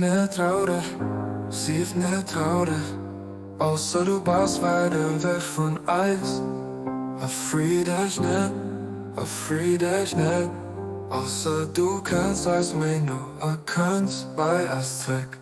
net traurig, sief net traurig, ausser du bass weit ewech vun eis. Erfrier dech net, erfrier dech net, ausser du kënns eis méi no a kënns bei eis zréck.